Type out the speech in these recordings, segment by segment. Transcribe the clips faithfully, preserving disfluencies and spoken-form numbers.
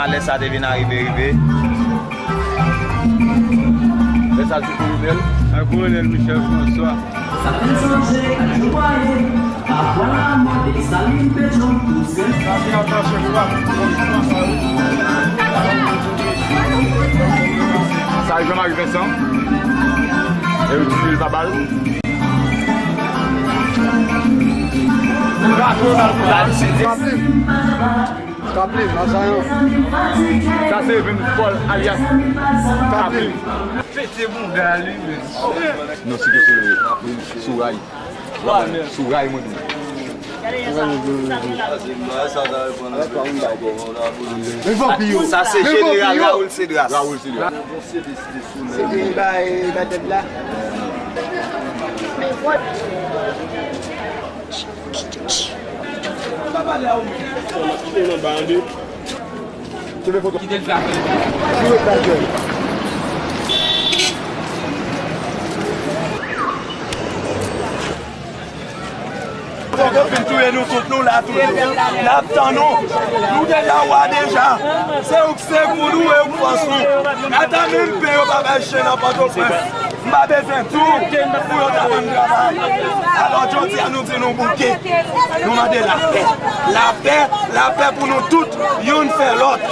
Lè sa te vin arive, rive. Lè sa l sou kolonèl. Ak kolonèl Michel François. Sa fè m sonje ak jou pase. Apwa lanmò Desalin, Petyon, tout sèl. Sa se Jean-Marie Vincent. E yo di l pa ba l. Kaplin, Mazayan. Sa se Evens Paul alias Kaplin. Pete bounda li menm. Non, si te sou, sou ray. Sou ray, mwen di. Men vanpi yo. Sa se jeneral Raoul Cedras. Raoul Cedras. Se te bay batèt la. Kite l frape. Fòk yo fin touye nou tout, nou la toujou. N ap tann ou. Nou deja wa deja. Se ou k se pou nou e ou k fòs nou. Ata menm pen yo pa bay chen nan Pòtoprens. M pa bezwen di w pou yo ta ban m travay. Alò, jodi a, nou di nou bouke. Nou mande lapè. Lapè, lapè pou nou tout, youn fè lòt.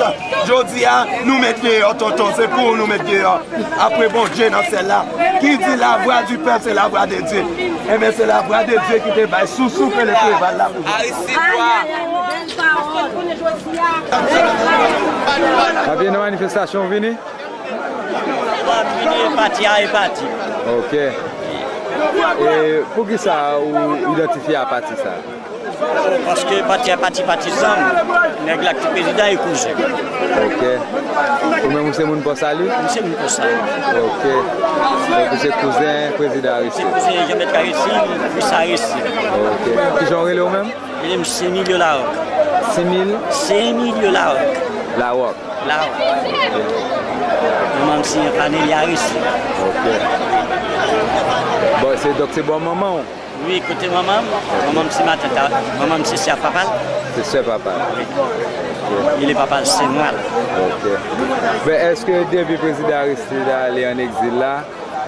Jodi a, nou met deyò, tonton, se pou ou nou met deyò. Apre Bondye nan syèl la, ki di la voix du peuple, c'est la voix de Dieu. Enben, se la voix de Dieu ki te bay Sousou Philippe Préval la pou jodi. Aristide wa. Apre nan manifestasyon vini? Pati a e pati. Ok. E poukisa ou idantifye a pati sa? Paske pati a pati patizan, nèg la ki te prezidan e kouzen. Ok. Ou menm ou se moun Pòsali? M se moun Pòsali. Ok. Donk ou se kouzen prezidan Aristide? Se kouzen Jean Bertrand Aristide, fis Aristide. Ok. Kijan w rele w menm? Rele m Semilyo Laròk. Semil? Semilyo Laròk. Laròk. Laròk. Manman m se Faneli Aristide. Ok. Bon, se, donk se bò manman w? Wi, kote manman m? Manman m se matant a, manman m se sè papa l. Se sè papa l. Wi. Li rele papa l Senwal. Ok. Men èske depi prezidan Aristide ale an egzil la,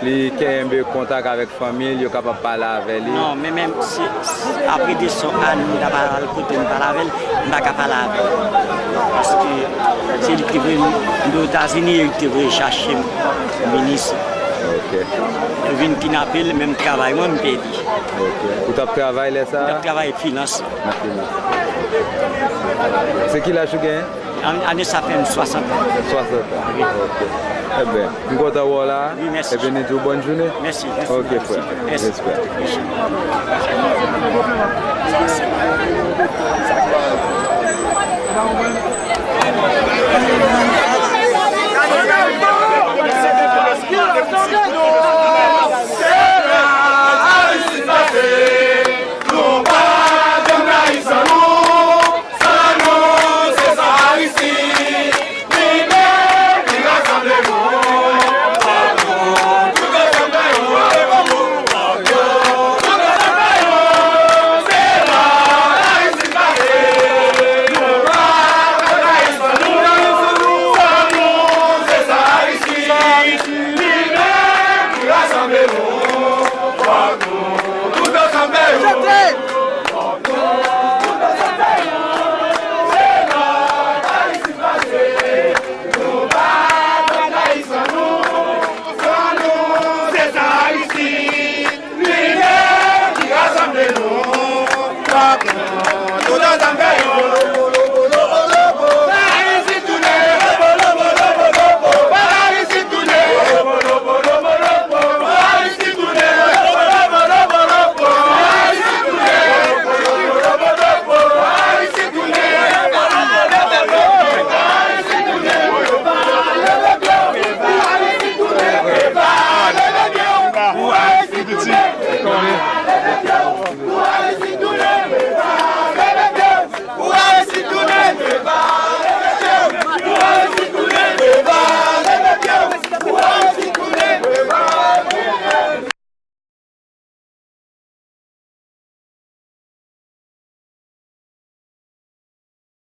li kenbe kontak avèk fanmi l, yo kapab pale avè li? Non, men menm si, si apre de son ane, m ta pale al kote m pale avè l, m pa ka pale avè l. Paske se li ki te voye m, m te Ozetazini, e li te voye chache m vin isi. Ok. Yo vin kidnape l, menm travay mwen, m pèdi. Ok. Ou t ap travay lè sa a? M t ap travay finans. Nan finans. Se ki laj ou genyen? An, ane sa fè m swasant an. Swasant an. Wi. Ok. Enben, m kontan wè w la. Wi, mèsi. Epi nou di w bòn jounen. Mèsi, mèsi. Ok, frè. Mèsi. Respè. Mèsi.